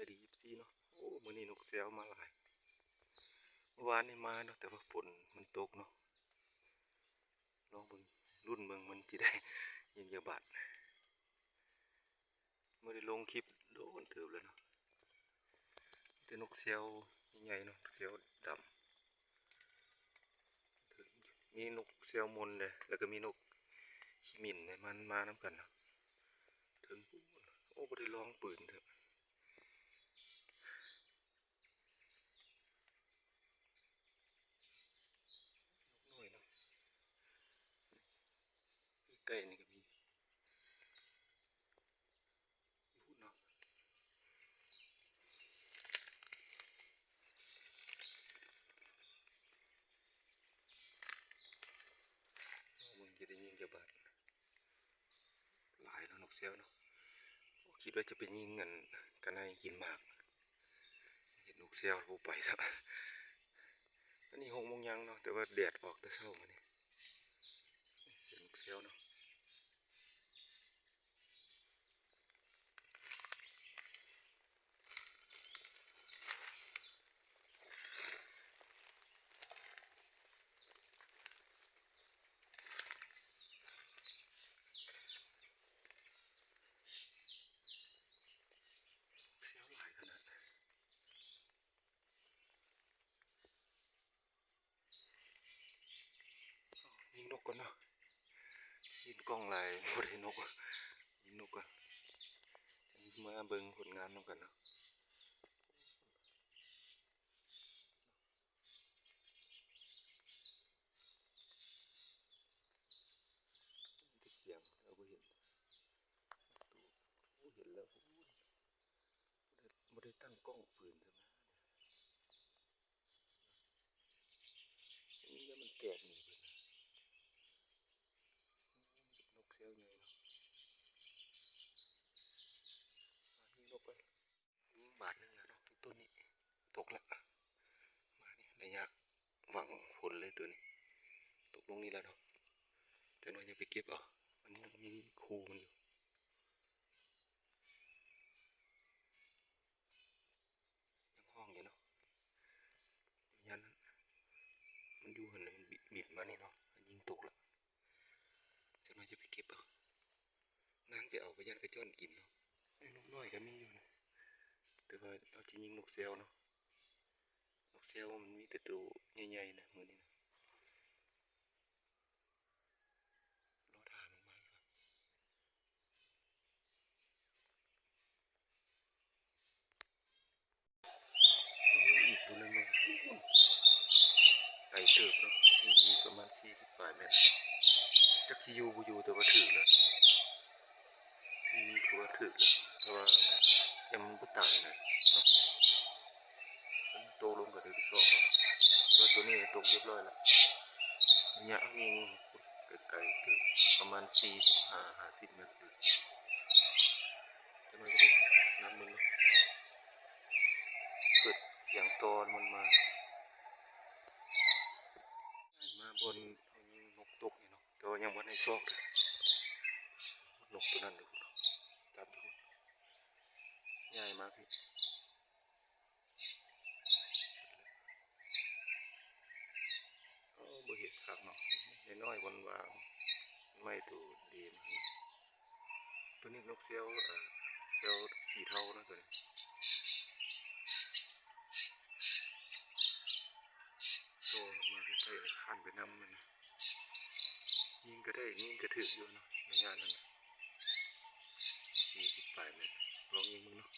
ດີ ເອັຟຊີ ເນາະ. ໂອ້ ມື້ນີ້ນົກແຊວມາຫຼາຍ. ເມື່ອວານນີ້ມາເນາະ ແຕ່ວ່າຝົນມັນຕົກເນາະ. ລອງເບິ່ງ ລຸ້ນເບິ່ງມັນຊິໄດ້ຍິງຈັກບາດ. ບໍ່ໄດ້ລົງຄລິບໂດນເຕີບແລ້ວເນາະ. ມີແຕ່ນົກແຊວໃຫຍ່ໆເນາະ, ແຊວດຳ. ມີນົກແຊວມົນເດ້ ແລ້ວກໍມີນົກຂີ້ໝິ່ນເດ້ ມັນມານຳກັນເນາະ. ເຖິງ ໂອ້ ບໍ່ໄດ້ລອງປືນເທື່ອ. ນົກນ້ອຍເນາະ ໃກ້ໆນີ້ກໍມີ. ຢູ່ພຸ້ນເນາະ ເບິ່ງຈະໄດ້ຍິງຈັກບາດ. ຫຼາຍເນາະ ນົກແຊວເນາະ. ຄິດວ່າຈະໄປຍິງອັນກະໄນກິນໝາກ ເຫັນນົກແຊວບໍ່ໄປຊະ. ອັນນີ້ຫົກໂມງຍັງເນາະ ແຕ່ວ່າແດດອອກແຕ່ເຊົ້າມື້ນີ້. ເຫັນນົກແຊວເນາະ. ແຊວຫຼາຍຂະໜາດ. ຍິງນົກກ່ອນເນາະ ຍິງກ້ອງຫຼາຍ ບໍ່ໄດ້ນົກ. ຍິງນົກກ່ອນ ຈັ່ງມາເບິ່ງຜົນງານນຳກັນເນາະ. ມີແຕ່ສຽງ ເອົາ ບໍ່ເຫັນ. ໂອ້ ເຫັນແລ້ວ ບໍ່ໄດ້ ບໍ່ໄດ້ຕັ້ງກ້ອງປືນຊະນະ. ນີ້ມັນແຕກໜີເບິດ. ນົກແຊວໃຫຍ່ເນາະ. ຍິງນົກໄປ ຍິງບາດໜຶ່ງແລ້ວເນາະ. ຕົ້ນນີ້ຕົກແລ້ວ ມານີ້ໄລຍະຫວັງຜົນເລີຍ ໂຕນີ້ຕົກລົງນີ້ແລ້ວເນາະ. ຈັກໜ້ອຍຈະໄປເກັບເອົາ ມັນຍັງມີຄູ່ມັນຢູ່. ຍັງຮ້ອງຢູ່ເນາະ ຢ້ານມັນຢູ່ຫັ້ນແຫຼະ ມັນບິດ ບິດມານີ້ເນາະ. ຍິງຕົກລະ ຈັກໜ້ອຍຈະໄປເກັບເອົາ. ນານໄປເອົາ ກໍຢ້ານກະຈ້ອນກິນເນາະ. ເອີ ນົກນ້ອຍກໍມີຢູ່ນະ ແຕ່ວ່າເຮົາຈະຍິງນົກແຊວເນາະ. ນົກແຊວມັນມີແຕ່ໂຕໃຫຍ່ໆນະ ມື້ນີ້ນະ. ລໍຖ້າມັນມາກ່ອນ. ໂອ້ ອີກໂຕໜຶ່ງເນາະ ໄກເຕີບເນາະ ສີ່ ປະມານສີ່ສິບປາຍແມັດ. ຈັກຊິຢູ່ບໍ່ຢູ່ ແຕ່ວ່າຖືກແລ້ວ ຍິງຖືວ່າຖືກແລ້ວ ແຕ່ວ່າຍັງບໍ່ຕາຍນະເນາະ. ມັນຕົກລົງກໍຖືກສອກເອົາ ແຕ່ວ່າໂຕນີ້ຕົກຮຽບຮ້ອຍແລ້ວ. ໄລຍະຍິງໄກໆ ເຕີບ ປະມານສີ່ສິບຫ້າ ຫ້າສິບແມັດ. ຈັກໜ້ອຍກໍໄດ້ນັບເບິ່ງເນາະ ເກີດສຽງຕໍ່ມັນມາ. ມາບ່ອນເຮົາຍິງນົກຕົກນີ້ເນາະ ແຕ່ວ່າຍັງບໍ່ໄດ້ຊອກເດີ ນົກໂຕນັ້ນເດີ ຈັບຢູ່ ຍ້າຍມາພີ້. ໂອ້ ບໍ່ເຫັນຄັກເນາະ ນ້ອຍໆ ຫວ່າງໆ ໄມ້ໂຕເດມາ. ໂຕນີ້ນົກແຊວ ເອີ ແຊວສີເທົາເນາະ ໂຕນີ້. ໂຕມາໃກ້ໆ ຄັນໄປນຳມັນນະ. ຍິງກໍໄດ້ ຍິງກໍຖືກຢູ່ເນາະ ໄລຍະນັ້ນນະ ສີ່ສິບປາຍແມັດ. ລອງຍິງເບິ່ງເນາະ.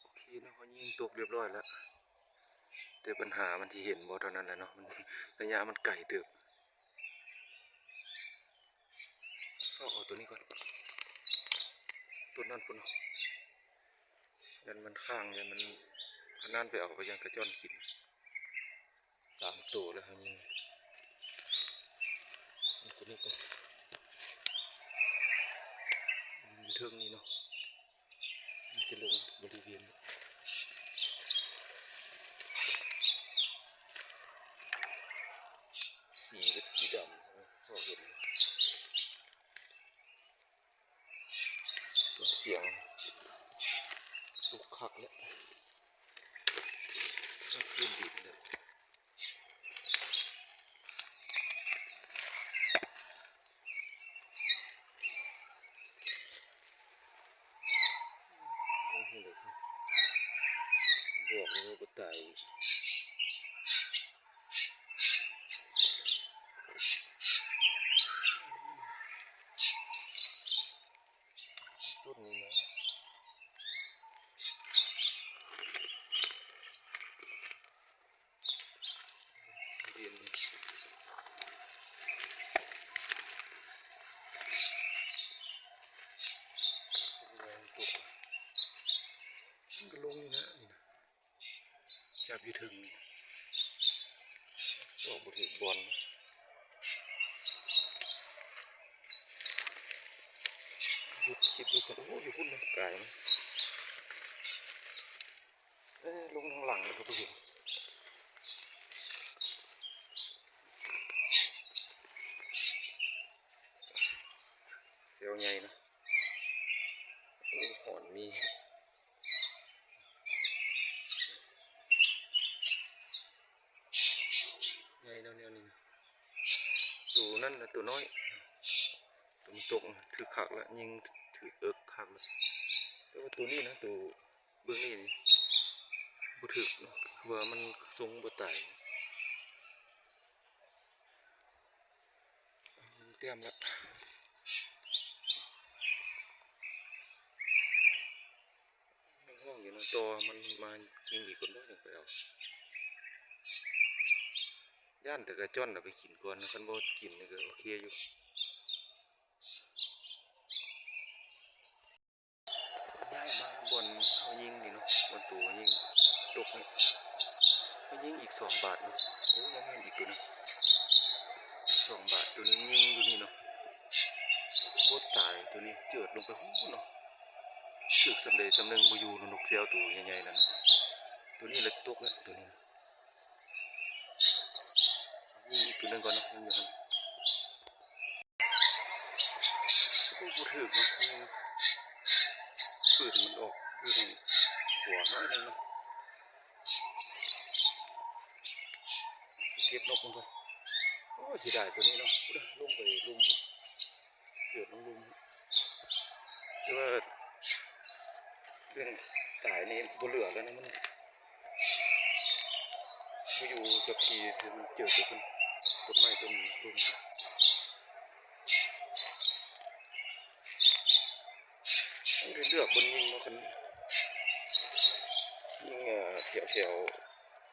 ໂອເຄເນາະ ເຮົາຍິງຕົກຮຽບຮ້ອຍແລ້ວ ແຕ່ບັນຫາມັນຊິເຫັນບໍ່ເທົ່ານັ້ນແຫຼະເນາະ ມັນ ໄລຍະມັນໄກເຕີບ. ຊອກເອົາໂຕນີ້ກ່ອນ ຕົ້ນນັ້ນພຸ້ນເນາະ. ຢ້ານມັນຄ້າງ ຢ້ານມັນ ອັນນັ້ນໄປເອົາ ໄປຢ້ານກະຈ້ອນກິນ. ສາມໂຕແລ້ວ ເຮົາຍິງໂຕນີ້ກ່ອນ ຢູ່ເທິງນີ້ເນາະ ມັນຈະລົງບໍລິເວນ ສີເປັນສີດຳ ຊອກເຫັນ. ສຽງ ຄັກແລ້ວ ຄືດິນແລ້ວ. ບອກເລີຍວ່າຕາຍ. ຕົ້ນນີ້ນະ ມັນກໍລົງນີ້ນະ ນີ້ນະ ຈັບຢູ່ເທິງນີ້ ອອກບໍ່ຖືກບ່ອນ. ຢຸດຄລິບໄວ້ກ່ອນ. ໂອ້ ຢູ່ພຸ້ນນະ ກາຍມາ. ເອີ ລົງທາງຫຼັງນີ້ກໍບໍ່ເຫັນ. ແຊວໃຫຍ່ນະ. ໂອ້ ຫອນມີ. ໃຫຍ່ແນວນີ້ນະ. ໂຕນັ້ນນະ ໂຕນ້ອຍ ໂຕມັນຕົກນະ ຖືກຄັກລະ ຍິງຖືກເອິກຄັກລະ. ແຕ່ວ່າໂຕນີ້ນະ ໂຕເບື້ອງນີ້ນີ້ບໍ່ຖືກເນາະ ຄືວ່າມັນຊົງບໍ່ຕາຍ. ແຕ້ມລະ ຍັງຮ້ອງຢູ່ນະ ຕໍ່ມັນມາຍິງອີກກ່ອນບໍ່ ຈັ່ງໄປເອົາ. ຢ້ານແຕ່ກະຈ້ອນເອົາໄປກິນກ່ອນນະ ຄັນບໍ່ກິນນີ້ກໍໂອເຄຢູ່. ຍ້າຍມາບ່ອນເຮົາຍິງນີ້ເນາະ ບ່ອນໂຕຍິງຕົກນີ້ ເຮົາຍິງອີກສອງບາດເນາະ. ໂອ້ ຍັງເຫັນອີກໂຕໜຶ່ງ ສອງບາດ ໂຕໜຶ່ງຍິງຢູ່ນີ້ເນາະ ບໍ່ຕາຍ. ໂຕນີ້ເຈີດລົງໄປພຸ້ນເນາະ ຖືກສ່ຳໃດສ່ຳໜຶ່ງບໍ່ຢູ່ເນາະ ນົກແຊວໂຕໃຫຍ່ໆນັ້ນ. ໂຕນີ້ລະຕົກລະ ໂຕນີ້ ຍິງອີກໂຕໜຶ່ງກ່ອນເນາະ ຍັງຢູ່ຫັ້ນ. ໂອ້ ບໍ່ຖືກເນາະ ຍິງປືນມັນອອກເບື້ອງຂວາໜ້ອຍໜຶ່ງເນາະ. ເກັບນົກມັນກ່ອນ. ໂອ້ ເສຍດາຍໂຕນີ້ເນາະ ພຸ້ນນະ ລົງໄປລຸ່ມພຸ້ນ. ເກີດລົງລຸ່ມ ແຕ່ວ່າເລື່ອງຕາຍນີ້ບໍ່ເຫຼືອແລ້ວນະ ມັນບໍ່ຢູ່ກັບທີ່ ຄືມັນເຈີແຕ່ຕົ້ນ ຕົ້ນໄມ້ຕົ້ນລຸ່ມ. ຕ້ອງໄດ້ເລືອກບ່ອນຍິງເນາະ ຄັນຍິງ ເອີ ແຖວ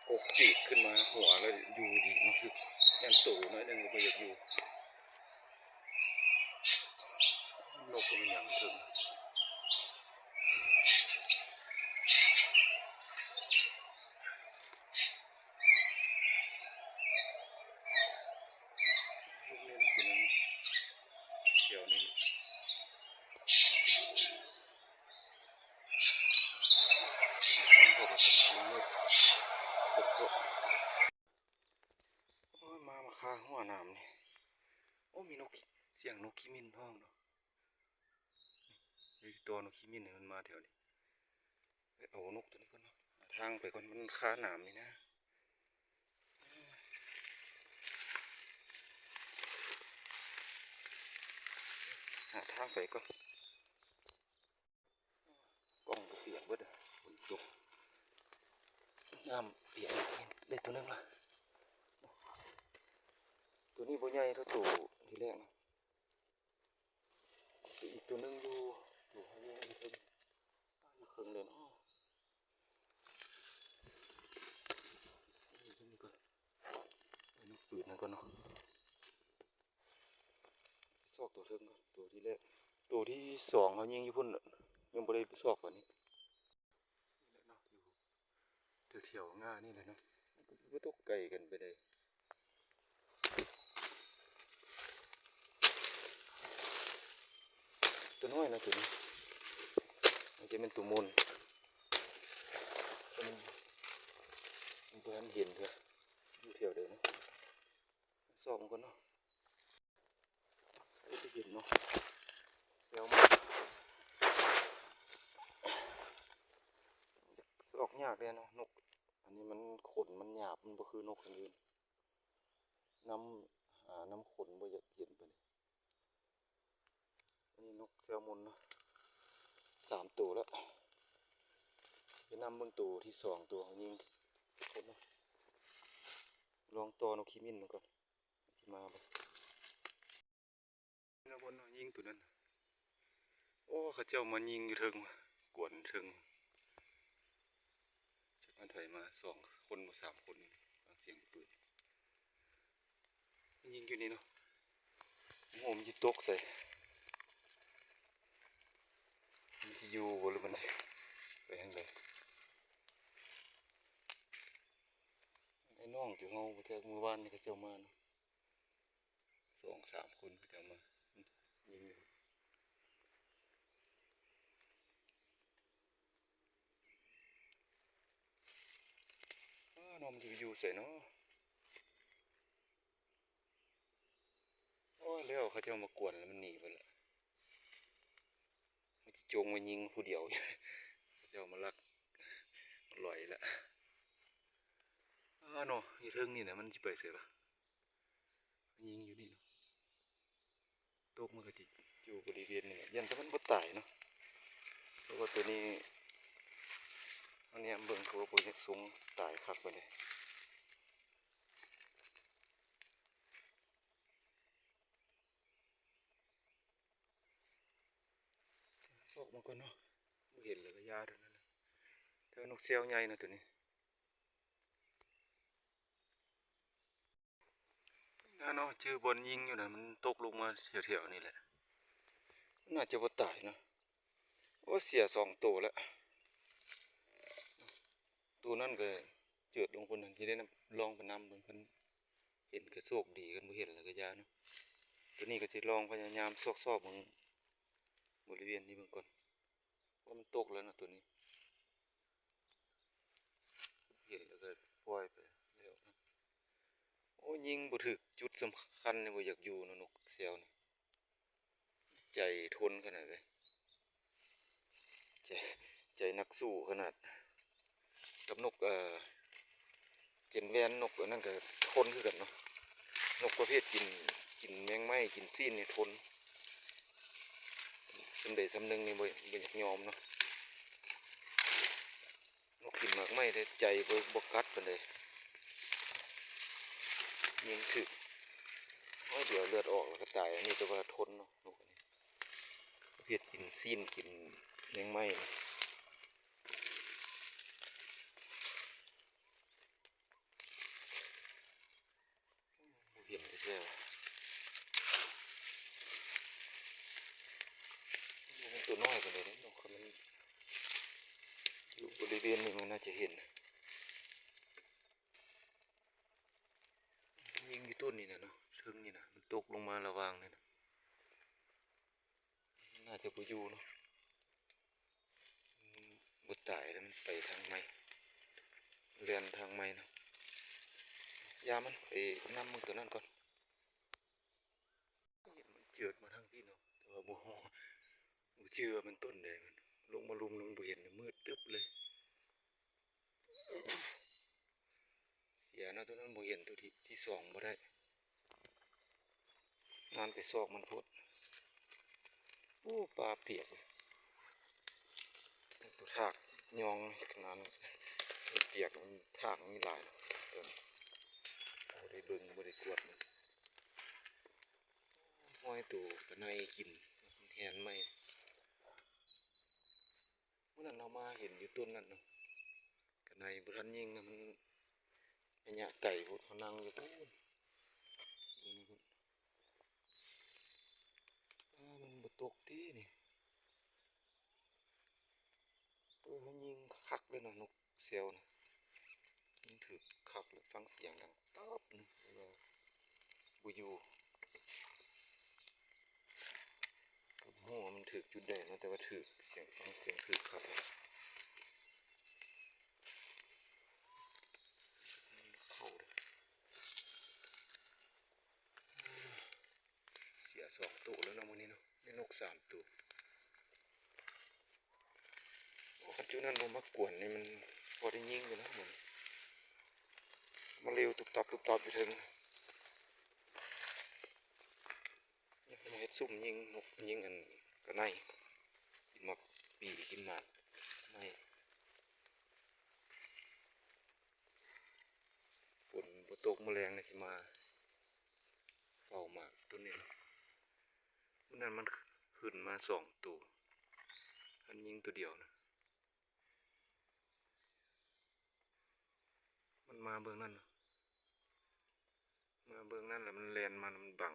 ໆ ກົກປີກຂຶ້ນມາຫົວແລ້ວຢູ່ດີເນາະ ຄືຢ້ານໂຕໜ້ອຍໜຶ່ງກໍບໍ່ຢາກຢູ່. ນົກກໍມີຫຍັງເຖິງ ລູກນີ້ນະ ຕົວໜຶ່ງ ແຖວນີ້ ທາງເຂົ້າໄປ ໂອ້ຍ ມາ ມາຄາຫົວໜາມນີ້. ໂອ້ ມີນົກ ສຽງນົກຂີ້ໝິ່ນຮ້ອງເນາະ. ເອີ ຕົວນົກຂີ້ໝິ່ນນີ້ມັນມາແຖວນີ້. ເອີ ເອົານົກຕົວນີ້ກ່ອນເນາະ ຫາທາງໄປກ່ອນ ມັນຄາໜາມນີ້ນະ. ຫາທາງໄປກ່ອນ. ກ້ອງກໍປຽກເບິດ ຝົນຕົກ ນ້ຳປຽກ. ໄດ້ຕົວໜຶ່ງລະ ຕົວນີ້ບໍ່ໃຫຍ່ເທົ່າຕົວທີແລກນະ. ອີກຕົວໜຶ່ງຢູ່ ຢູ່ເທິງ ຢູ່ເທິງເລີຍເນາະ. ນີ້ກ່ອນ ເອົານຳປືນນັ້ນກ່ອນເນາະ. ຊອກຕົວເທິງກ່ອນ ຕົວທີແລກ ຕົວທີສອງເຮົາຍິງຢູ່ພຸ້ນ ຍັງບໍ່ໄດ້ຊອກປານນີ້. ນີ້ແຫຼະເນາະ ຢູ່ແຖວໆງ່ານີ້ແຫຼະເນາະ ບໍ່ຕົກໄກກັນປານໃດ. ຕົວນ້ອຍນະຕົວນີ້ ມັນຈະແມ່ນຕົວມົນ ມັນ ມັນບໍ່ທັນເຫັນເທື່ອ ຢູ່ແຖວໃດເນາະ. ຊອກມັນກ່ອນເນາະ ໄດ້ເຫັນເນາະ ແຊວມາ. ຍາກເດ້ເນາະ ນົກ ອັນນີ້ມັນ ຂົນມັນຫຍາບ ມັນບໍ່ຄືນົກອັນອື່ນ ນຳ ຫານຳຂົນບໍ່ຢາກເຫັນປານໃດ. ອັນນີ້ນົກແຊວມົນເນາະ ສາມໂຕແລ້ວ ໄປນຳເບິ່ງໂຕທີສອງ ໂຕເຮົາຍິງ ທຸກຄົນເນາະ. ລອງຕໍ່ນົກຂີ້ມິ່ນເບິ່ງກ່ອນ ຊິມາບໍ່. ແລ້ວບ່ອນເຮົາຍິງໂຕນັ້ນ ໂອ້ ເຂົາເຈົ້າມາຍິງຢູ່ເທິງ ກວນເທິງ ຈັກມັນໃຜມາ ສອງຄົນບໍ່ ສາມຄົນນີ້ ຟັງສຽງປືນ ຍິງຢູ່ນີ້ເນາະ. ໂອ້ ມັນຊິຕົກໃສ ມັນຊິຢູ່ບໍ່ ຫຼືມັນຊິໄປທາງໃດ? ໄອ້ນ້ອງຢູ່ເຮົາ ບໍ່ຈັກ ມື້ວານນີ້ເຂົາເຈົ້າມາເນາະ ສອງສາມຄົນ ເຂົາເຈົ້າມາຍິງຢູ່. ອ້າ ນ້ອງມັນຊິໄປຢູ່ໃສເນາະ? ໂອ້ຍ ແລ້ວເຂົາເຈົ້າມາກວນແລ້ວມັນໜີໄປແລ້ວ ມັນຊິຈົ່ງມາຍິງຜູ້ດຽວ ເຂົາເຈົ້າມາລັກມາຫຼອຍແລ້ວ. ອ້າ ເນາະ ຢູ່ເທິງນີ້ນະ ມັນຊິໄປໃສວະ? ຍິງຢູ່ນີ້ເນາະ ຕົກມັນກໍຊິຢູ່ບໍລິເວນນີ້ແຫຼະ ຢ້ານແຕ່ມັນບໍ່ຕາຍເນາະ ເພາະວ່າໂຕນີ້ ອັນນີ້ເບິ່ງຄືວ່າບໍ່ຢາກຊົງຕາຍຄັກປານໃດ. ຊອກມັນກ່ອນເນາະ ບໍ່ເຫັນແລ້ວກໍຢ່າເທົ່ານັ້ນແຫຼະ ແຕ່ວ່ານົກແຊວໃຫຍ່ນະໂຕນີ້. ນະເນາະ ຈື່ບ່ອນຍິງຢູ່ນະ ມັນຕົກລົງມາແຖວໆນີ້ແຫຼະ ໜ້າຈະບໍ່ຕາຍເນາະ. ໂອ້ ເສຍສອງໂຕແລ້ວ ໂຕນັ້ນກໍເຈີດລົງພຸ້ນນະ ຊິໄດ້ນຳ ລອງໄປນຳເບິ່ງ ຄັນເຫັນກໍໂຊກດີ ຄັນບໍ່ເຫັນແລ້ວກໍຢ່າເນາະ. ໂຕນີ້ກໍຊິລອງພະຍາຍາມຊອກໆເບິ່ງບໍລິເວນນີ້ເບິ່ງກ່ອນ ວ່າມັນຕົກແລ້ວເນາະໂຕນີ້ ເຫັນແລ້ວກໍປ່ອຍໄປແລ້ວເນາະ. ໂອ້ ຍິງບໍ່ຖືກຈຸດສຳຄັນນີ້ບໍ່ຢາກຢູ່ເນາະ ນົກແຊວນີ້ ໃຈທົນຂະໜາດເລີຍ ໃຈ ໃຈນັກສູ້ຂະໜາດ ກັບນົກ ເອີ ເຈັນແວນ ນົກອັນນັ້ນກໍທົນຄືກັນເນາະ. ນົກປະເພດກິນ ກິນແມງໄມ້ ກິນຊີ້ນນີ້ທົນ ສ່ຳໃດສ່ຳໜຶ່ງນີ້ບໍ່ ບໍ່ຢາກຍອມເນາະ. ນົກກິນໝາກໄມ້ແຕ່ໃຈບໍ່ ບໍ່ກັດປານໃດ ຍິງຖືກ ໂອ້ຍ ດຽວເລືອດອອກແລ້ວກໍຕາຍ. ອັນນີ້ແຕ່ວ່າທົນເນາະ ນົກອັນນີ້ ປະເພດກິນຊີ້ນ ກິນແມງໄມ້ນະ. ບໍ່ເຫັນແທ້ໆ ມັນຕົວນ້ອຍປານໃດເດ້ເນາະ ຄັນມັນຢູ່ບໍລິເວນນີ້ມັນໜ້າຈະເຫັນ. ຍິງຢູ່ຕົ້ນນີ້ນະເນາະ ເທິງນີ້ນະ ມັນຕົກລົງມາລະຫວ່າງນີ້ນະ. ໜ້າຈະບໍ່ຢູ່ເນາະ ມັນບໍ່ຕາຍແລ້ວ ມັນໄປທາງໃໝ່ ແລ່ນທາງໃໝ່ເນາະ. ຢ່າມັນ ໄປນຳເບິ່ງຕົວນັ້ນກ່ອນ. ເຫັນມັນເຈີດມາທາງພີ້ເນາະ ແຕ່ວ່າບໍ່ ບໍ່ເຊື່ອວ່າມັນຕົນໃດ ມັນລົງມາລຸ່ມແລ້ວມັນບໍ່ເຫັນ ມືດຕຶບເລີຍ. ເສຍເນາະ ຕົວນັ້ນບໍ່ເຫັນ ຕົວທີ ທີສອງບໍ່ໄດ້ ນານໄປຊອກມັນໂພດ. ໂອ້ ປ່າປຽກ ຕົວທາກຍ່ອງຂະໜາດ ປຽກ ມັນທາກມັນມີຫຼາຍ ບໍ່ໄດ້ເບິ່ງ ບໍ່ໄດ້ກວດມັນ. ຫ້ອຍໂຕກະໄນກິນແຮນໃໝ່. ມື້ນັ້ນເຮົາມາເຫັນຢູ່ຕົ້ນນັ້ນເນາະ ກະໄນບໍ່ທັນຍິງນະ ມັນໄລຍະໄກໂພດ ເຮົານັ່ງຢູ່ພຸ້ນ ຢູ່ພຸ້ນ. ອ້າ ມັນບໍ່ຕົກຕິນີ້ ໂອ້ ເຮົາຍິງຄັກເລີຍເນາະ ນົກແຊວນະ ຍິງຖືກຄັກເລີຍ ຟັງສຽງດັງຕັບໜຶ່ງ ແຕ່ວ່າ ບໍ່ຢູ່ ກໍບໍ່ຮູ້ວ່າມັນຖືກຈຸດໃດເນາະ ແຕ່ວ່າຖືກ ສຽງຟັງສຽງຖືກຄັກ ເຂົ້າເດ້. ເສຍສອງໂຕແລ້ວເນາະມື້ນີ້ເນາະ ໄດ້ນົກສາມໂຕ. ໂອ້ ຄັນຈຸດນັ້ນບໍ່ມາກວນນີ້ມັນ ພໍໄດ້ຍິງຢູ່ນະມື້ນີ້ ມາເລວຕຸບຕັບຕຸບຕັບຢູ່ເທິງ. ມາເຮັດຊຸມຍິງນົກ ຍິງອັນກະໄນ ກິນໝາກປີ ກິນໝາກໄນ. ຝົນບໍ່ຕົກ ມື້ແລງນີ້ຊິມາເຝົ້າໝາກຕົ້ນນີ້ນະ. ມື້ນັ້ນມັນຂຶ້ນມາສອງໂຕ ມັນຍິງໂຕດຽວນະ. ມັນມາເບື້ອງນັ້ນນະ ມາເບື້ອງນັ້ນ ແລ້ວມັນແລ່ນມາ ມັນບັງ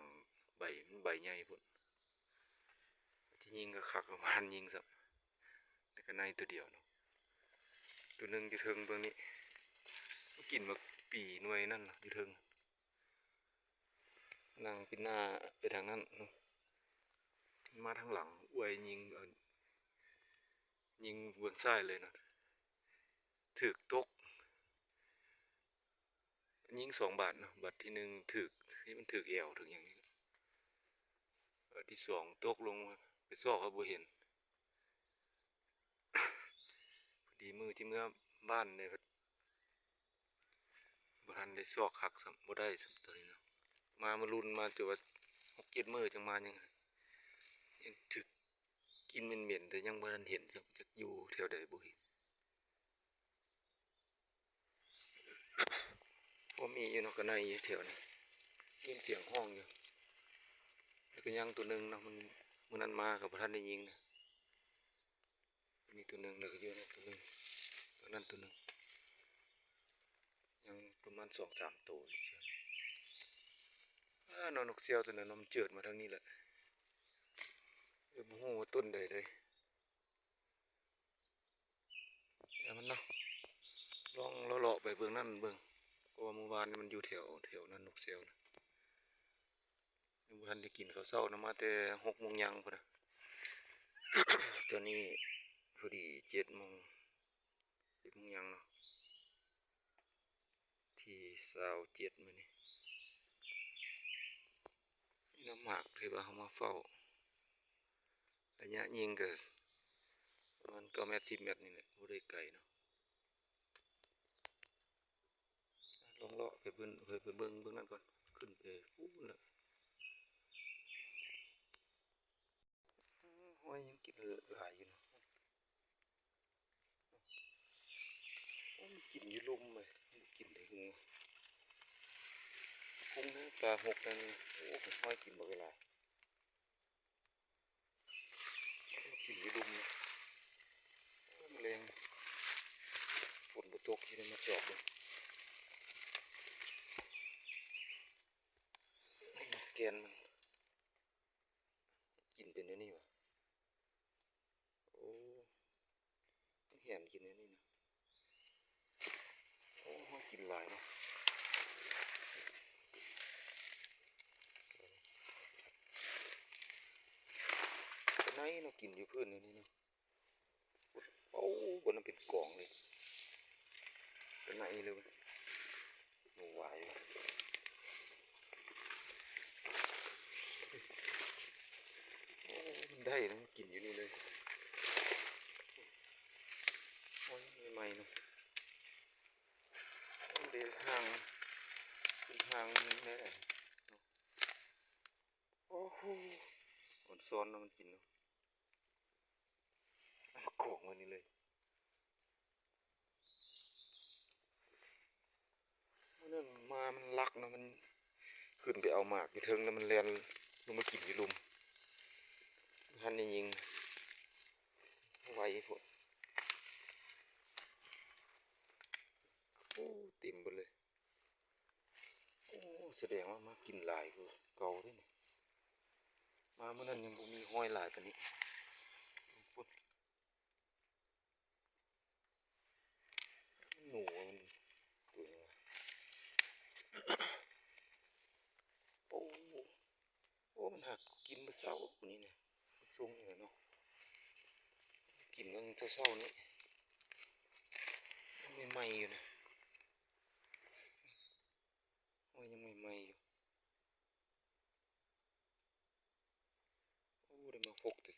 ໃບ ມັນໃບໃຫຍ່ພຸ້ນ. ຈະຍິງກໍຄັກ ບໍ່ທັນຍິງຊ້ຳ ແຕ່ກະໄນໂຕດຽວເນາະ. ໂຕໜຶ່ງຢູ່ເທິງເບື້ອງນີ້ ມັນກິນໝາກປີໜ່ວຍນັ້ນນະ ຢູ່ເທິງ. ນັ່ງປິດໜ້າໄປທາງນັ້ນເນາະ ມາທາງຫຼັງ ອວຍຍິງ ເອີ ຍິງເບື້ອງຊ້າຍເລີຍນະ ຖືກຕົກ. ຍິງສອງບາດເນາະ ບາດທີໜຶ່ງຖືກ ທີ່ມັນຖືກແອວ ຖືກຫຍັງນີ້ ບາດທີສອງຕົກລົງມາ ໄປຊອກກໍບໍ່ເຫັນ. ພໍດີມື້ທີ່ເມືອບ້ານເດ້ ບໍ່ທັນໄດ້ຊອກຄັກຊ້ຳ ບໍ່ໄດ້ຊ້ຳໂຕນີ້ເນາະ. ມາ ມາລຸນມາຈົນວ່າຫົກເຈັດມື້ຈັ່ງມາ ຍັງ ຍັງຖືກກິ່ນເໝັນໆ ແຕ່ຍັງບໍ່ທັນເຫັນຊ້ຳ ຈັກຢູ່ແຖວໃດບໍ່ເຫັນ. ພໍມີຢູ່ເນາະ ກະໄນຢູ່ແຖວນີ້ ຍິນສຽງຮ້ອງຢູ່. ແລ້ວກໍຍັງໂຕໜຶ່ງເນາະ ມັນ ມື້ນັ້ນມາກໍບໍ່ທັນໄດ້ຍິງນະ. ນີ້ໂຕໜຶ່ງ ແລ້ວກໍຢູ່ນັ້ນໂຕໜຶ່ງ ໂຕນັ້ນໂຕໜຶ່ງ ຍັງປະມານສອງສາມໂຕຢູ່. ອ້າ ເນາະ ນົກສຽວໂຕນັ້ນເນາະ ມັນເຈີດມາທາງນີ້ແຫຼະ ເອີ ບໍ່ຮູ້ວ່າຕົ້ນໃດເດ້. ແຕ່ມັນເນາະ ລອງເລາະໆໄປເບິ່ງນັ້ນເບິ່ງ ເພາະວ່າມື້ວານນີ້ມັນຢູ່ແຖວ ແຖວນັ້ນ ນົກສຽວນະ. ຍັງບໍ່ທັນໄດ້ກິນເຂົ້າເຊົ້ານະ ມາແຕ່ຫົກໂມງຍັງພຸ້ນນະ. ຕອນນີ້ພໍດີເຈັດໂມງ ເຈັດໂມງຍັງເນາະ ທີຊາວເຈັດມື້ນີ້. ນີ້ນະ ໝາກທີ່ວ່າເຮົາມາເຝົ້າ ໄລຍະຍິງກໍປະມານເກົ້າແມັດ ສິບແມັດນີ້ແຫຼະ ບໍ່ໄດ້ໄກເນາະ. ລອງເລາະໄປເບິ່ງ ໄປເບິ່ງເບື້ອງນັ້ນກ່ອນ ຂຶ້ນໄປພຸ້ນລະ. ໂອ້ຍ ຫອຍຍັງກິນຫຼາຍຢູ່ເນາະ. ໂອ້ ມັນກິນຢູ່ລຸ່ມເວີຍ ມັນກິນໄດ້ຫຶງ ຄົງແທ້ ປາຫົກນັ້ນ. ໂອ້ ຫອຍກິນບັກຫຼາຍ ມັນກິນຢູ່ລຸ່ມເນາະ. ໂອ້ ມື້ແລງຝົນບໍ່ຕົກ ຊິໄດ້ມາຈອບເບິ່ງ ແກ່ນມັນ. ກິນເປັນແນວນີ້ຫວາ? ໂອ້ ມັນແຫນກິນແນວນີ້ນະ. ໂອ້ ມັນກິນຫຼາຍເນາະ. ກະໄນເນາະ ກິນຢູ່ພື້ນແນວນີ້ເນາະ. ໂອ້ ບ່ອນນັ້ນເປັນກອງເລີຍ ກະໄນເລີຍ ບໍ່ໄຫວ. ໂອ້ ມັນໄດ້ນະ ມັນກິນຢູ່ນີ້ເລີຍ. ໂອ້ຍ ໃໝ່ໆເນາະ ມັນໄດ້ຫ່າງ ເປັນຫ່າງແນ່ເນາະ. ໂອ້ໂຫ ອອນຊອນເນາະ ມັນກິນເນາະ. ເອົາມາກອງໄວ້ນີ້ເລີຍ. ມື້ນັ້ນມາມັນລັກເນາະ ມັນຂຶ້ນໄປເອົາໝາກຢູ່ເທິງ ແລ້ວມັນແລ່ນລົງມາກິນຢູ່ລຸ່ມ. ບໍ່ທັນໄດ້ຍິງ ໄວໂພດ. ໂອ້ ເຕັມເບິດເລີຍ. ໂອ້ ສະແດງວ່າມາກິນຫຼາຍກວ່າເກົ່າເດ້ນີ້. ມາມື້ນັ້ນຍັງບໍ່ມີຮອຍຫຼາຍປານນີ້. ໜູມັນ ໂຕນີ້ ໂອ້ ໂອ້ ມັນຫາກກິນມື້ເຊົ້ານີ້ນະ. ມັນຊົງຢູ່ເນາະ ກິນຕັ້ງແຕ່ເຊົ້ານີ້ ຍັງໃໝ່ໆຢູ່ນະ. ໂອ້ຍ ຍັງໃໝ່ໆຢູ່. ໂອ້ ໄດ້ມາພົກແຕ່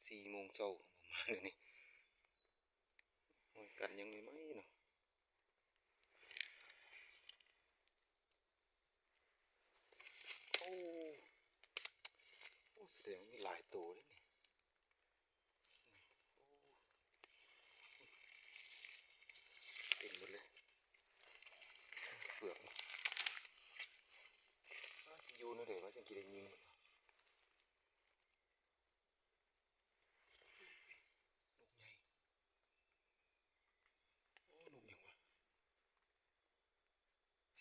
ສີ່ໂມງເຊົ້າປະມານນີ້. ໂອ້ຍ ກັນຍັງໃໝ່ໆເນາະ.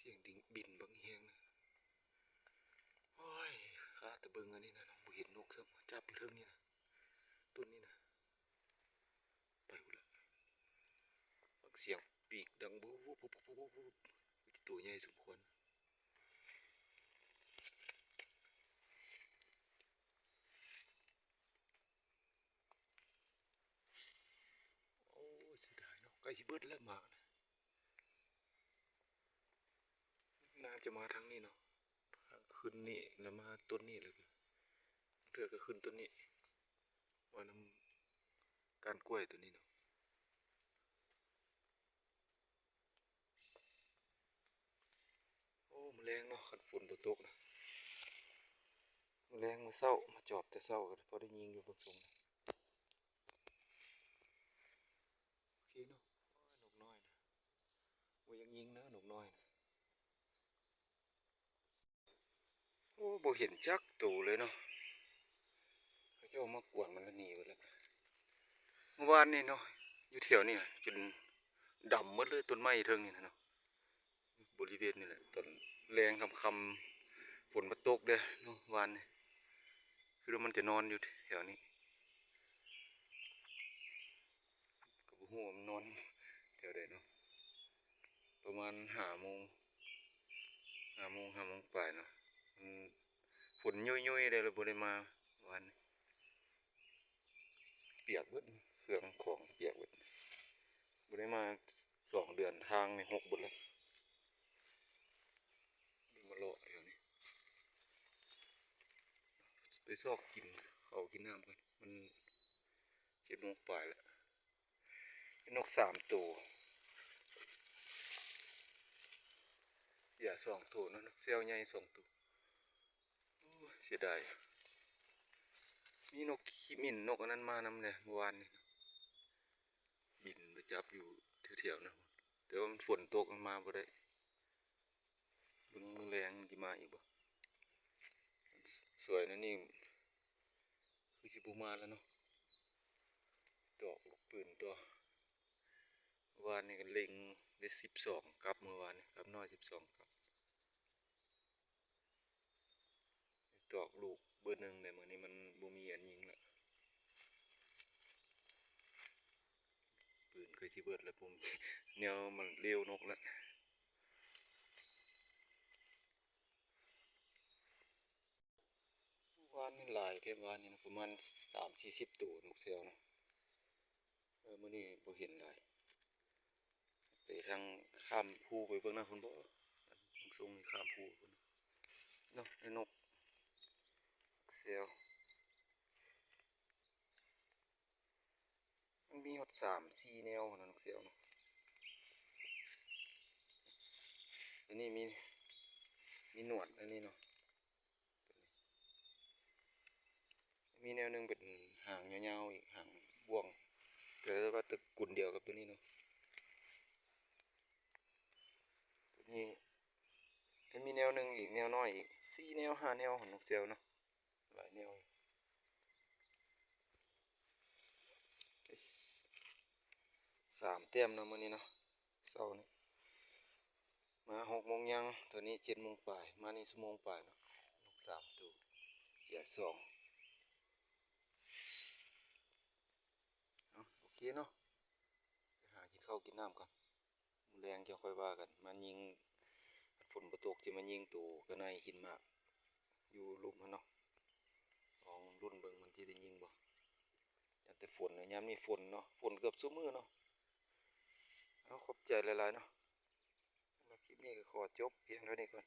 ສຽງດິງ ບິນບັກແຮງນະ. ໂອ້ຍ ຄາແຕ່ເບິ່ງອັນນີ້ນະ ບໍ່ເຫັນນົກຊ້ຳ. ຈັບຢູ່ເທິງນີ້ນະ ຕົ້ນນີ້ນະ ໄປພຸ້ນລະ. ຟັງສຽງປີກດັງວຸບໆໆໆ ໂຕໃຫຍ່ສົມຄວນ. ໂອ້ຍ ເສຍດາຍເນາະ ໃກ້ຊິເບິດແລ້ວໝາກນະ. ໜ້າຈະມາທາງນີ້ເນາະ ຂຶ້ນນີ້ແລ້ວມາຕົ້ນນີ້ ແລ້ວກໍເທື່ອກໍຂຶ້ນຕົ້ນນີ້ ມານຳກ້ານກ້ວຍໂຕນີ້ເນາະ. ໂອ້ ມື້ແລງເນາະ ຄັນຝົນບໍ່ຕົກນະ ມື້ແລງມື້ເຊົ້າມາຈອບແຕ່ເຊົ້າກໍພໍໄດ້ຍິງຢູ່ເບິ່ງຊົງ. ໂອເຄເນາະ ໂອ້ຍ ນົກນ້ອຍນະ ບໍ່ຢາກຍິງນະ ນົກນ້ອຍນະ. ໂອ້ ບໍ່ເຫັນຈັກໂຕເລີຍເນາະ ເຂົາເຈົ້າມາກວນມັນແລ້ວໜີເບິດແລ້ວ. ເມື່ອວານນີ້ເນາະ ຢູ່ແຖວນີ້ນະ ຈົນດຳໝົດເລີຍ ຕົ້ນໄມ້ເທິງນີ້ນະເນາະ. ບໍລິເວນນີ້ແຫຼະ ຕອນແລງຄ່ຳໆ ຝົນມາຕົກເດ້ເນາະວານນີ້ ຄືວ່າມັນຈະນອນຢູ່ແຖວນີ້ ກໍບໍ່ຮູ້ວ່າມັນນອນແຖວໃດເນາະ. ປະມານຫ້າໂມງ ຫ້າໂມງ ຫ້າໂມງປາຍເນາະ ມັນ ຝົນຍຸຍໆເດ້ ແລ້ວບໍ່ໄດ້ມາວານນີ້. ປຽກເບິດ ເຄື່ອງຂອງປຽກເບິດ ບໍ່ໄດ້ມາສອງເດືອນ ທາງນີ້ຫົກເບິດແລ້ວ. ມາເລາະແຖວນີ້ ໄປຊອກກິນເຂົ້າກິນນ້ຳກ່ອນ ມັນເຈັດໂມງປາຍແລ້ວ. ເຫັນນົກສາມໂຕ ເສຍສອງໂຕເນາະ ນົກແຊວໃຫຍ່ສອງໂຕ. ໂອ້ຍ ເສຍດາຍ ມີນົກຂີ້ໝິ່ນ ນົກອັນນັ້ນມານຳແດ່ເມື່ອວານນີ້ ບິນໄປຈັບຢູ່ແຖວໆນັ້ນ ແຕ່ວ່າມັນຝົນຕົກ ມັນມາບໍ່ໄດ້. ເບິ່ງມື້ແລງມັນຊິມາອີກບໍ່. ສວຍແນວນີ້ຄືຊິບໍ່ມາແລ້ວເນາະ ດອກລູກປືນຕົວະ. ວານນີ້ກໍເລັງໄດ້ສິບສອງກັບ ເມື່ອວານນີ້ກັບນ້ອຍສິບສອງກັບ. ຕອກລູກເບີໜຶ່ງແລ້ວ ມື້ນີ້ມັນບໍ່ມີອັນຍິງລະ ປືນຄືຊິເບິດລະ ບໍ່ມີແນວມາເລວນົກລະ. ວານນີ້ຫຼາຍແທ້ ວານນີ້ນະ ປະມານສາມສີ່ສິບໂຕ ນົກແຊວນະ. ເອີ ມື້ນີ້ບໍ່ເຫັນຫຼາຍ. ໄປທາງຂ້າມພູໄປເບິ່ງນະ ພຸ້ນບໍ່ ເບິ່ງຊົງນີ້ຂ້າມພູພຸ້ນເນາະ. ໄດ້ນົກແຊວ ມັນມີຮອດສາມສີ່ແນວຫັ້ນນະ ນົກແຊວເນາະ. ອັນນີ້ມີ ມີໜວດອັນນີ້ເນາະ. ມີແນວໜຶ່ງເປັນຫາງຍາວໆອີກ ຫາງບ່ວງ ແຕ່ວ່າຕະກຸນດຽວກັບໂຕນີ້ເນາະ. ໂຕນີ້ຈະມີແນວໜຶ່ງອີກ ແນວນ້ອຍອີກ ສີ່ແນວຫ້າແນວຂອງນົກແຊວເນາະ ຫຼາຍແນວ. ສາມແຕ້ມເນາະ ມື້ນີ້ເນາະ ເຊົ້ານີ້ ມາຫົກໂມງຍັງ ຕອນນີ້ເຈັດໂມງປາຍ ມານີ້ຊົ່ວໂມງປາຍເນາະ. ນົກສາມໂຕ ເສຍສອງ. ເອົາ ໂອເຄເນາະ ໄປຫາກິນເຂົ້າກິນນ້ຳກ່ອນ ມື້ແລງຈັ່ງຄ່ອຍວ່າກັນ. ມາຍິງ ຄັນຝົນບໍ່ຕົກ ຈະມາຍິງໂຕກະໄນກິນໝາກຢູ່ລຸ່ມຫັ້ນເນາະ. ລອງລຸ້ນເບິ່ງມັນຊິໄດ້ຍິງບໍ່. ຢ້ານແຕ່ຝົນນະ ຍາມນີ້ຝົນເນາະ ຝົນເກືອບຊຸມື້ເນາະ. ເອົາ ຂອບໃຈຫຼາຍໆເນາະ. ສຳລັບຄລິບນີ້ກໍຂໍຈົບພຽງເທົ່ານີ້ກ່ອນ.